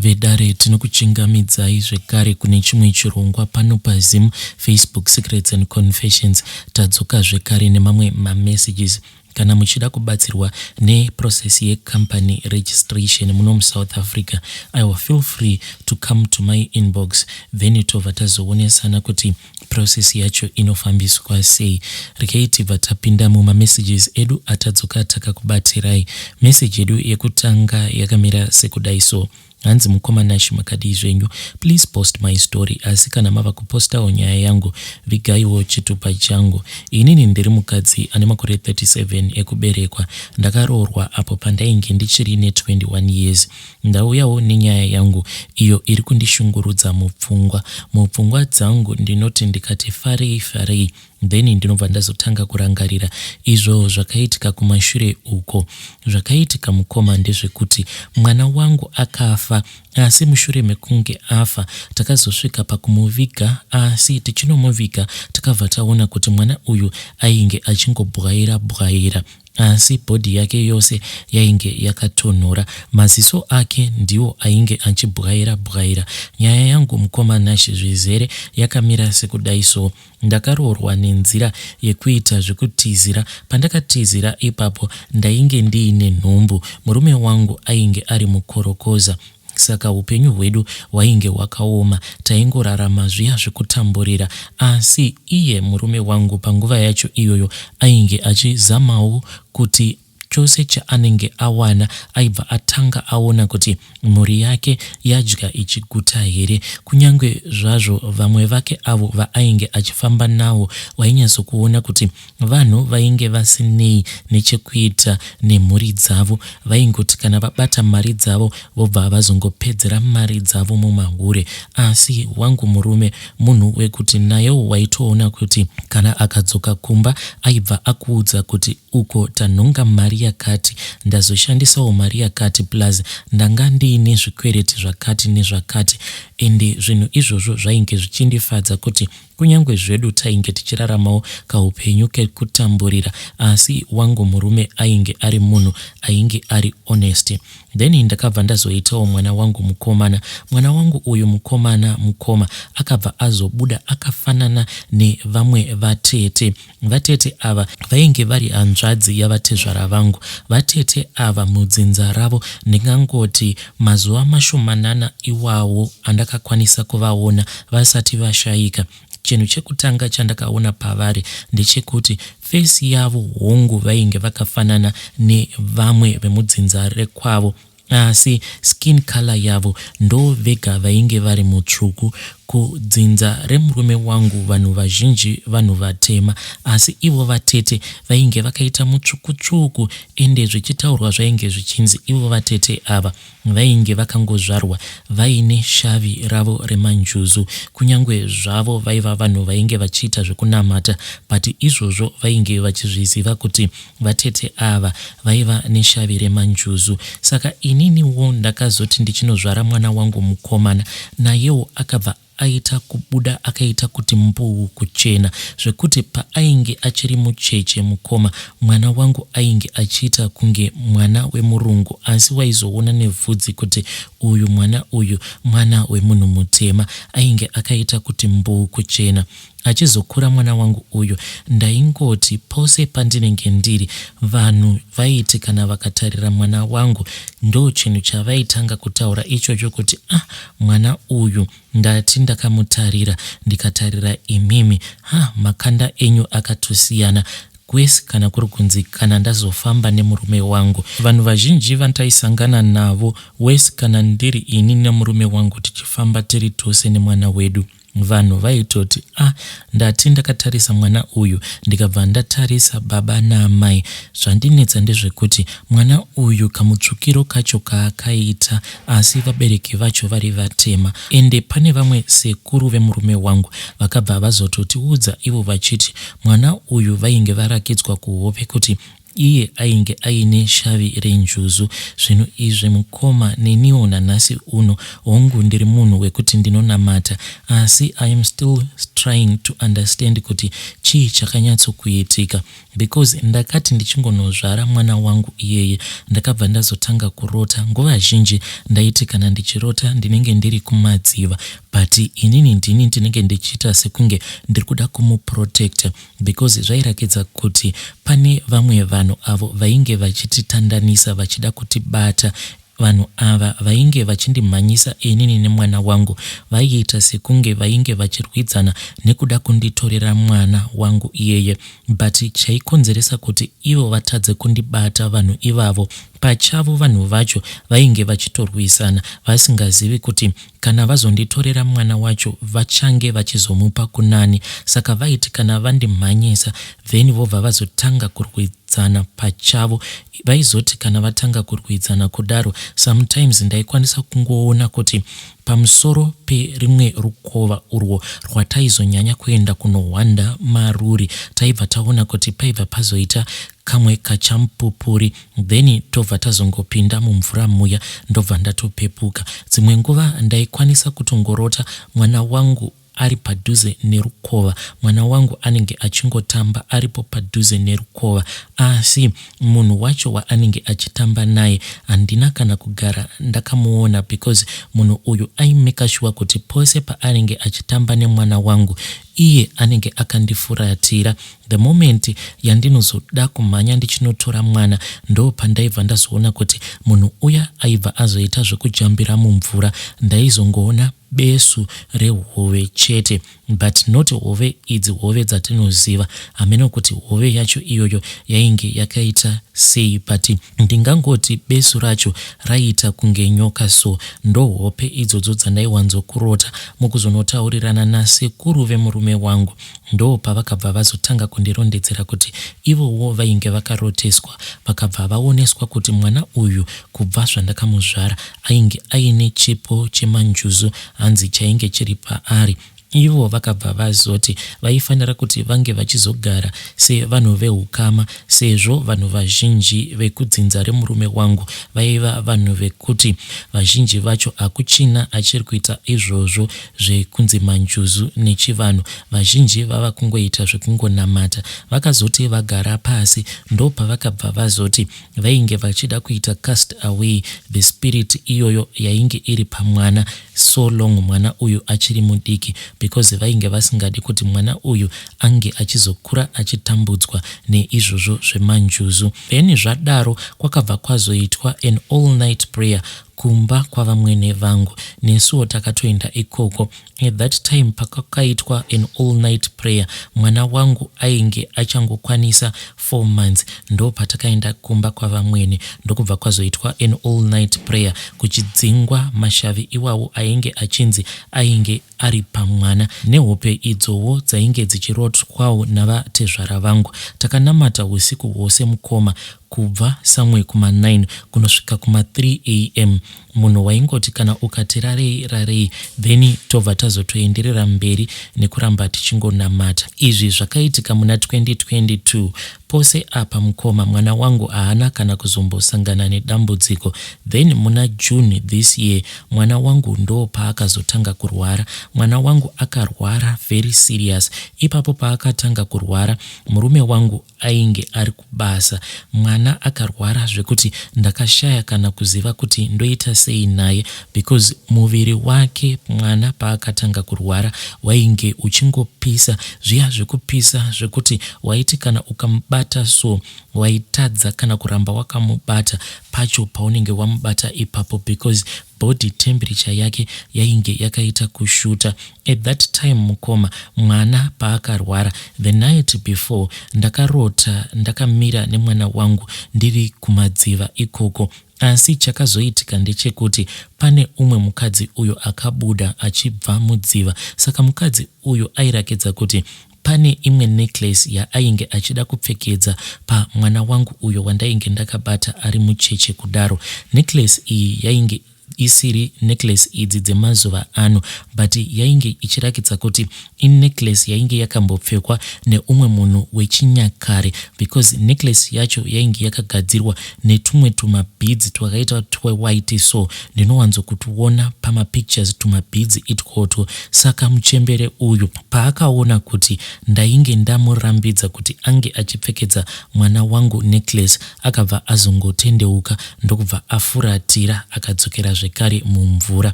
Vedare tinokuchingamidzai zvekare kune chimwe chirongwa pano paZim Facebook Secrets and Confessions. Tadzoka zvekare nemamwe mamessages. Kana muchida kubatsirwa neprocess yecompany registration muno muSouth Africa, aiwa feel free to come to my inbox then tobva tazoonesana kuti process yacho inofambiswa sei. Regai tibva tapinda mumamessages edu atadzoka takakubatirai. Message yedu yekutanga yakamira sekudai so. Hanzi mukoma Nash makadii zvenyu please post my story asi kana mava kupostawo nyaya yangu vigaiwo chitupa changu. Inini ndiri mukadzi ane makore 37 ekuberekwa ndakaroorwa apo pandainge ndichiri ne 21 years. Ndauyawo nenyaya yangu iyo iri kundishungurudza mupfungwa. Mupfungwa dzangu ndinoti ndikati farei farei then ndinobva ndazotanga kurangarira izvo zvakaitika kumashure uko. Zvakaitika mukoma ndezvekuti mwana wangu akafa asi mushure mekunge afa takazosvika pakumuviga asi tichinomuviga takabva taona kuti mwana uyu ainge achingobwaira bwaira asi body yake yose yainge yakatonhora. Maziso ake ndiwo ainge achibwaira bwaira. Nyaya yangu mukoma Nash zvizere yakamira sekudai so. Ndakaroorwa nenzira yekuita zvekutizira. Pandakatizira ipapo ndainge ndiine nhumbu. Murume wangu ainge ari mukorokoza saka hupenyu hwedu hwainge hwakaoma. Taingorarama zviya zvekutamburira asi iye murume wangu panguva yacho iyoyo ainge achizamawo kuti Chose chaanenge awana aibva atanga aona kuti mhuri yake yadya ichiguta here. Kunyange zvazvo vamwe vake avo vaainge achifamba nawo wainyatsokuona kuti vanhu vainge vasinei nechekuita nemhuri dzavo. Vaingoti kana vabata mari dzavo vobva vazongopedzera mari dzavo mumahure. Asi wangu murume munhu wekuti nayewo waitoona kuti kana akadzoka kumba aibva akuudza kuti Uko tanhonga mari yakati, ndazoshandisawo mari yakati plus ndanga ndiine zvikwereti zvakati nezvakati ende zvinhu izvozvo zvainge zvichindifadza kuti kunyangwe zvedu tainge tichiraramawo kahupenyu kekutamburira asi wangu murume ainge ari munhu ainge ari honest. Then ndakabva ndazoitawo mwana wangu mukomana. Mwana wangu uyu mukomana mukoma akabva azobuda akafanana nevamwe vatete. Vatete ava vainge vari hanzvadzi yavatezvara vangu. Vatete ava mudzinza ravo ndingangoti mazuva mashomanana iwawo andakakwanisa kuvaona vasati vashaika. Chinhu chekutanga chandakaona pavari ndechekuti face yavo hongu vainge vakafanana nevamwe vemudzinza rekwavo asi skin colour yavo ndovega vainge vari mutsvuku. Kudzinza remurume wangu vanhu vazhinji vanhu vatema asi ivo vatete vainge vakaita mutsvuku tsvuku ende zvichitaurwa zvainge zvichinzi ivo vatete ava Vainge vakangozvarwa vaine shavi ravo remanjuzu. Kunyangwe zvavo vaiva vanhu vainge vachiita zvekunamata but izvozvo vainge vachizviziva kuti vatete ava vaiva neshavi remanjuzu. Saka ininiwo ndakazoti ndichinozvara mwana wangu mukomana nayewo akabva Aita kubuda akaita kuti mbuu kuchena zvekuti paainge achiri mucheche mukoma mwana wangu ainge achiita kunge mwana wemurungu asi waizoona nevhudzi kuti uyu mwana uyu mwana wemunhu mutema. Ainge akaita kuti mbuu kuchena. Achizokura mwana wangu uyu ndaingoti pose pandinenge ndiri vanhu vaiti kana vakatarira mwana wangu ndochinhu chavaitanga kutaura ichocho kuti ah mwana uyu ndati ndakamutarira ndikatarira imimi ha makanda enyu akatosiyana kwese kana kuri kunzi kana ndazofamba nemurume wangu vanhu vazhinji vandaisangana navo worse kana ndiri ini nemurume wangu tichifamba tiri tose nemwana wedu Vanhu vaitoti ah ndati ndakatarisa mwana uyu ndikabva ndatarisa baba naamai. Zvandinetsa ndezvekuti mwana uyu kamutsvukiro kacho kaakaita asi vabereki vacho vari vatema. Ende pane vamwe sekuru vemurume wangu vakabva vazototiudza ivo vachiti mwana uyu vainge varakidzwa kuhope kuti. Iye ainge aine shavi renjuzu. Zvinhu izvi mukoma neniwo nanhasi uno hongu ndiri munhu wekuti ndinonamata asi I am still trying to understand kuti chii chakanyatsokuitika because ndakati ndichingonozvara mwana wangu iyeye ndakabva ndazotanga kurota. Nguva zhinji ndaiti kana ndichirota ndinenge ndiri kumadziva but inini ndini ndinenge ndichiita sekunge ndiri kuda kumuprotecta because zvairakidza kuti pane vamwe vanhu avo vainge vachititandanisa vachida kutibata. Vanhu ava vainge vachindimhanyisa inini nemwana wangu vaiita sekunge vainge vachirwidzana nekuda kunditorera mwana wangu iyeye but chaikonzeresa kuti ivo vatadze kundibata vanhu ivavo pachavo vanhu vacho vainge vachitorwisana vasingazivi kuti Kana vazonditorera mwana wacho vachange vachizomupa kunani saka vaiti kana vandimhanyisa then vobva vazotanga kurwidzana pachavo. Vaizoti kana vatanga kurwidzana kudaro sometimes ndaikwanisa kungoona kuti pamusoro perimwe rukova urwo rwataizonyanya kuenda kunohwanda maruri taibva taona kuti paibva pazoita kamwe kachamupupuri then tobva tazongopinda mumvura muya ndobva ndatopepuka. Dzimwe nguva ndaikwanisa kutongorota mwana wangu ari padhuze nerukova. Mwana wangu anenge achingotamba aripo padhuze nerukova asi munhu wacho waanenge achitamba naye handina kana kugara ndakamuona because munhu uyu aimeka shuwa kuti pose paanenge achitamba nemwana wangu iye anenge akandifuratira. The moment yandinozoda kumhanya ndichinotora mwana ndopandaibva ndazoona kuti munhu uya aibva azoita zvekujambira mumvura. Ndaizongoona besu rehove chete but not hove idzi hove dzatinoziva. Hameno kuti hove yacho iyoyo yainge yakaita sei but ndingangoti besu racho raiita kunge nyoka so. Ndohope idzodzo dzandaiwanzokurota mukuzonotaurirana nasekuru vemurume wangu. Ndopavakabva vazotanga kundirondedzera kuti ivowo vainge vakaroteswa vakabva vaoneswa kuti mwana uyu kubva zvandakamuzvara ainge aine chipo chemanjuzu hanzi chainge chiri paari. Ivo vakabva vazoti vaifanira kuti vange vachizogara sevanhu vehukama sezvo vanhu vazhinji vekudzinza remurume wangu vaiva vanhu vekuti vazhinji vacho hakuchina achiri kuita izvozvo zvekunzi manjuzu nechivanhu vazhinji vava kungoita zvekungonamata. Vakazoti vagara pasi ndopavakabva vazoti vainge vachida kuita cast away the spirit iyoyo yainge iri pamwana so long mwana uyu achiri mudiki because vainge vasingadi kuti mwana uyu ange achizokura achitambudzwa neizvozvo zvemanjuzu. Then zvadaro kwakabva kwazoitwa an all night prayer kumba kwavamwene vangu. Nesuwo takatoenda ikoko. At that time pakakaitwa an all night prayer mwana wangu ainge achangokwanisa 4 months ndopatakaenda kumba kwavamwene ndokubva kwazoitwa an all night prayer kuchidzingwa mashavi iwawo ainge achinzi ainge ari pamwana nehope idzowo dzainge dzichirotwawo navatezvara vangu. Takanamata husiku hwose mukoma kubva somewhere kuma 9 kunosvika kuma 3 am. Munhu waingoti kana ukati rarei rarei then tobva tazotoenderera mberi nekuramba tichingonamata. Izvi zvakaitika muna 2022. Pose apa mukoma mwana wangu haana kana kuzombosangana nedambudziko. Then muna June this year mwana wangu ndopaakazotanga kurwara. Mwana wangu akarwara very serious. Ipapo paakatanga kurwara murume wangu ainge ari kubasa. Mwana akarwara zvekuti ndakashaya kana kuziva kuti ndoita sei naye because muviri wake mwana paakatanga kurwara wainge uchingopisa zviya zvekupisa zvekuti waiti kana ukamubata so waitadza kana kuramba wakamubata pacho paunenge wamubata ipapo because body temperature yake yainge yakaita kushuta. At that time mukoma mwana paakarwara the night before ndakarota ndakamira nemwana wangu ndiri kumadziva ikoko asi chakazoitika ndechekuti pane umwe mukadzi uyo akabuda achibva mudziva saka mukadzi uyu airakidza kuti pane imwe necklace yaainge achida kupfekedza pamwana wangu uyo wandainge ndakabata ari mucheche kudaro. Necklace iyi yainge. isiri necklace idzi dzemazuva ano but yainge ichirakidza kuti inecklace yainge yakambopfekwa neumwe munhu wechinyakare because necklace yacho yainge yakagadzirwa netumwe tumabhidzi twakaita twewhite so ndinowanzokutuona pamapictures tumabhidzi itwotwo. Saka muchembere uyu paakaona kuti ndainge ndamurambidza kuti ange achipfekedza mwana wangu necklace akabva azongotendeuka ndokubva afuratira akadzokera zvekare mumvura.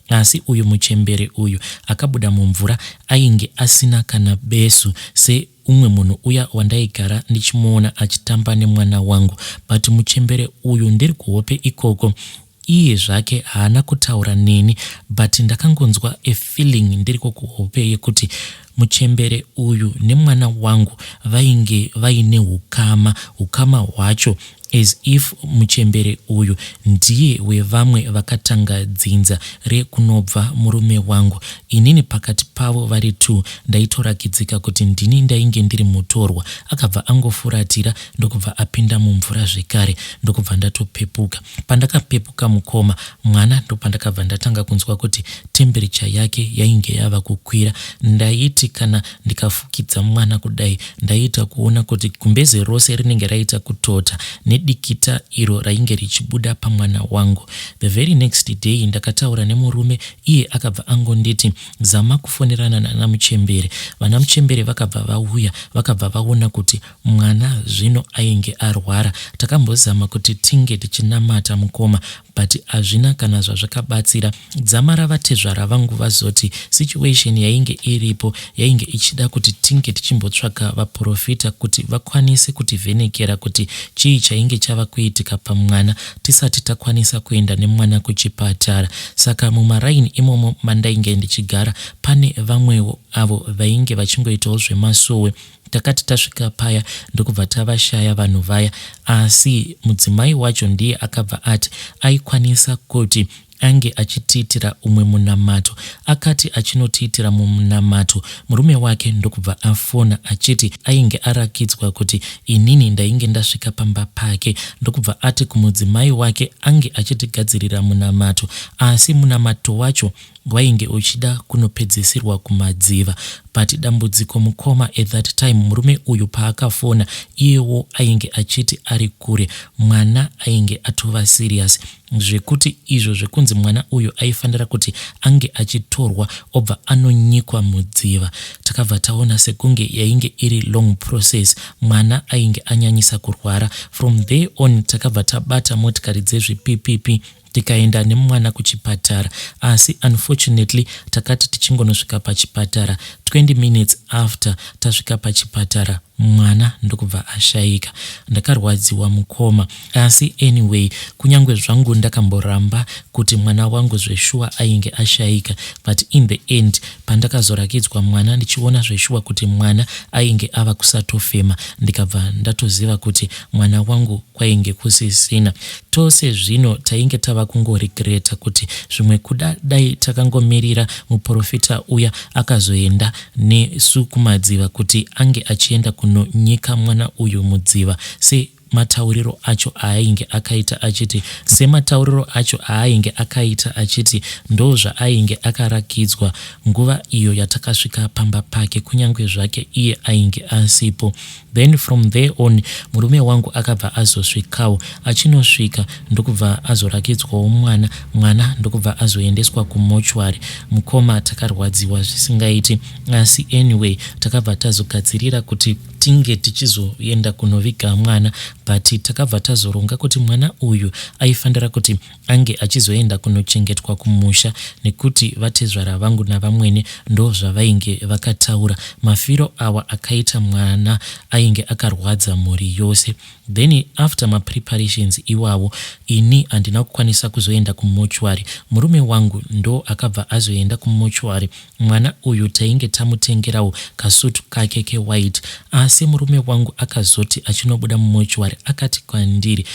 Asi uyu muchembere uyu akabuda mumvura ainge asina kana besu seumwe munhu uya wandaigara ndichimuona achitamba nemwana wangu. But muchembere uyu ndiri kuhope ikoko iye zvake haana kutaura neni but ndakangonzwa a feeling ndiriko kuhope yekuti muchembere uyu nemwana wangu vainge vaine hukama, hukama hwacho as if muchembere uyu ndiye wevamwe vakatanga dzinza rekunobva murume wangu. Inini pakati pavo vari two ndaitorakidzika kuti ndini ndainge ndiri mutorwa. Akabva angofuratira ndokubva apinda mumvura zvekare ndokubva ndatopepuka. Pandakapepuka mukoma mwana ndopandakabva ndatanga kunzwa kuti temperature yake yainge yava kukwira. Ndaiti kana ndikafukidza mwana kudai ndaiita kuona kuti gumbeze rose rinenge raita kutota nedikita iro rainge richibuda pamwana wangu. The very next day ndakataura nemurume iye akabva angonditi zama kufonerana nana muchembere. Vana muchembere vakabva vauya vakabva vaona kuti mwana zvino ainge arwara. Takambozama kuti tinge tichinamata mukoma but hazvina kana zvazvakabatsira. Dzamara vatezvara vangu vazoti situation yainge iripo yainge ichida kuti tinge tichimbotsvaka vaporofita kuti vakwanise kutivhenekera kuti chii chainge chava kuitika pamwana tisati takwanisa kuenda nemwana kuchipatara. Saka mumaraini imomo mandainge ndichigara pane vamwewo avo vainge vachingoitawo zvemasowe. Takati tasvika paya ndokubva tavashaya vanhu vaya asi mudzimai wacho ndiye akabva ati aikwanisa kuti ange achitiitira umwe munamato. Akati achinotiitira munamato murume wake ndokubva afona achiti ainge arakidzwa kuti inini ndainge ndasvika pamba pake ndokubva ati kumudzimai wake ange achitigadzirira munamato asi munamato wacho wainge uchida kunopedzisirwa kumadziva but dambudziko mukoma at that time murume uyu paakafona iyewo ainge achiti ari kure mwana ainge atova serious zvekuti izvo zvekunzi mwana uyu aifanira kuti ange achitorwa obva anonyikwa mudziva. Takabva taona sekunge yainge iri long process mwana ainge anyanyisa kurwara. From there on takabva tabata motikari dzezvipipipi tikaenda nemwana kuchipatara asi unfortunately takati tichingonosvika pachipatara 20 minutes after tasvika pachipatara mwana ndokubva ashaika. Ndakarwadziwa mukoma asi anyway kunyange zvangu ndakamboramba kuti mwana wangu zveshuwa ainge ashaika but in the end pandakazorakidzwa mwana ndichiona zveshuwa kuti mwana ainge ava kusatofema ndikabva ndatoziva kuti mwana wangu kwainge kusisina. Tose zvino tainge tava kungoregreta kuti zvimwe kuda dai takangomirira muporofita uya akazoenda nesu kumadziva kuti ange achienda kunonyika mwana uyu mudziva sematauriro acho aainge akaita achiti sematauriro acho aainge akaita achiti ndozvaainge akarakidzwa nguva iyo yatakasvika pamba pake kunyange zvake iye ainge asipo. Then from there on murume wangu akabva azosvikawo achinosvika ndokubva azorakidzwawo mwana mwana ndokubva azoendeswa kumochwari. Mukoma takarwadziwa zvisingaiti asi anyway takabva tazogadzirira kuti tinge tichizoenda kunoviga mwana but takabva tazoronga kuti mwana uyu aifanira kuti ange achizoenda kunochengetwa kumusha nekuti vatezvara vangu navamwene ndozvavainge vakataura. Mafiro awa akaita mwana ainge akarwadza mhuri yose. Then after mapreparations iwawo ini handina kukwanisa kuzoenda kumochwari. Murume wangu ndo akabva azoenda kumochwari. Mwana uyu tainge tamutengerawo kasutu kake kewhite asi murume wangu akazoti achinobuda mumochwari akati kwandiri.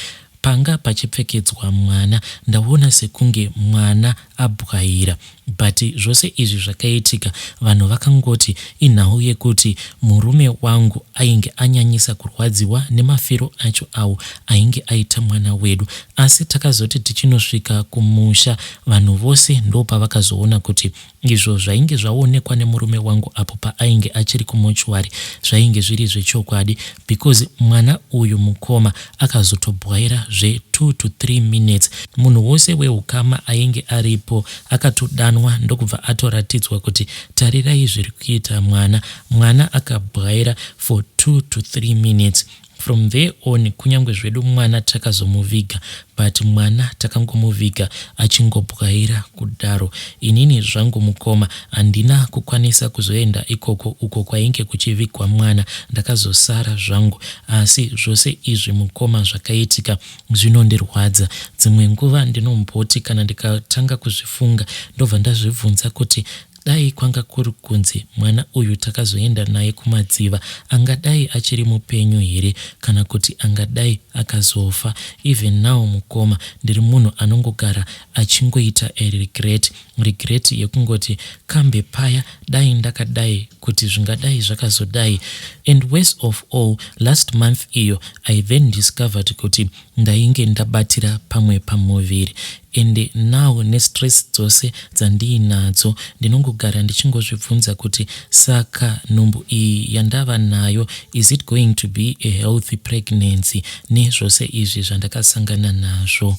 Panga pachipfekedzwa mwana ndaona sekunge mwana abwaira but zvose izvi zvakaitika vanhu vakangoti inhau yekuti murume wangu ainge anyanyisa kurwadziwa nemafiro acho awo ainge aita mwana wedu. Asi takazoti tichinosvika kumusha vanhu vose ndopavakazoona kuti Izvo zvainge zvaonekwa nemurume wangu apo paainge achiri kumortuary zvainge zviri zvechokwadi because mwana uyu mukoma akazotobwaira zve two to three minutes. Munhu wose wehukama ainge aripo akatodanwa ndokubva atoratidzwa kuti tarirai zviri kuita mwana. Mwana akabwaira for 2 to 3 minutes. From there on kunyangwe zvedu mwana takazomuviga but mwana takangomuviga achingobwaira kudaro. Inini zvangu mukoma handina kukwanisa kuzoenda ikoko uko kwainge kuchivigwa mwana ndakazosara zvangu. Asi zvose izvi mukoma zvakaitika zvinondirwadza. Dzimwe nguva ndinomboti kana ndikatanga kuzvifunga ndobva ndazvibvunza kuti Dai kwanga kuri kunzi mwana uyu takazoenda naye kumadziva angadai achiri mupenyu here kana kuti angadai akazofa. Even now mukoma ndiri munhu anongogara achingoita a regret, regret yekungoti kambe paya dai ndakadai kuti zvingadai zvakazodai. And worse of all last month iyo I then discovered kuti Ndainge ndabatira pamwe pamuviri ende now nestress dzose dzandiinadzo ndinongogara ndichingozvibvunza kuti saka nhumbu iyi yandava nayo is it going to be a healthy pregnancy nezvose izvi zvandakasangana nazvo.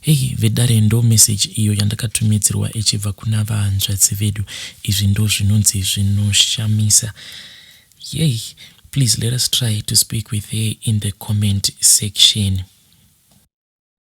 Hey vedare ndo message iyo yandakatumidzirwa ichibva kuna vahanzvadzi vedu izvi ndozvinonzi zvinoshamisa. Yey please let us try to speak with her in the comment section.